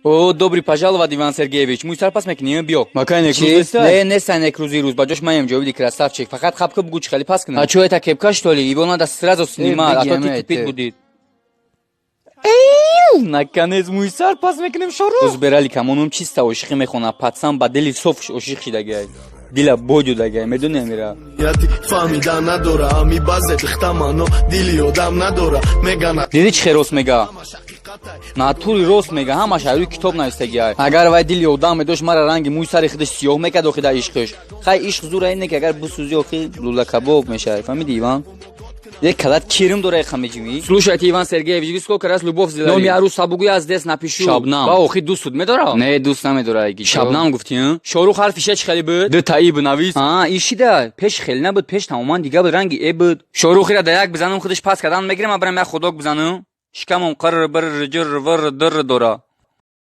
О, добрый пожаловать, Иван Сергеевич. Мӯй сар пас мекунӣ, биё. Макай Чи? некрӯз нестай? Не, нестай некрӯзи рӯз. Ба ҷош маем ҷовиди, красавчик. Фақат хапка бугу, чӣ хеле пас кунам. А чё, это кепка, что ли? Его надо сразу снимать, а то ты тупить будет. Наконец мӯй сар пас мекунем, Шорух. Узберали камонум чиста ошиқӣ мехона, пацан ба дили соф ошиқ шидагай. Дила бодюдагай, медони амира. Яти фаҳмида надора, ами баъзе дихтамано дили одам надора, мегана. Диди, чӣ хел рост мега? Натури рост мега, ҳамаш рӯи китоб навистагиай. Агар вай дили одам медошт, мара ранги мӯи сари худаш сиёҳ мекард охи дар ишқиш. Хай, ишқ зура ине ки агар бисӯзи, охи лула кабоб мешавад. Фаҳмиди, Иван? Як калат кирим дора, хамеҷимӣ. Слушайте, Иван Сергеевич, вы сколько раз любовь сделали? Номи арӯса бугӯ, я здесь напишу. Шабнам. Ба охи дӯст суд медора? Не, дӯст намедора. Шабнам гуфтӣ? Шорух ҳарфи ше чӣ хеле буд? Ду таи бинавис. А, ишида. Пеш хеле набуд, пеш тамоман дига буд, ранги э буд. Шорухира да як бизанам, худаш пас кардан мегирем, а барам як худок бизанам. Шикамам қир бир ҷир вир дир дора.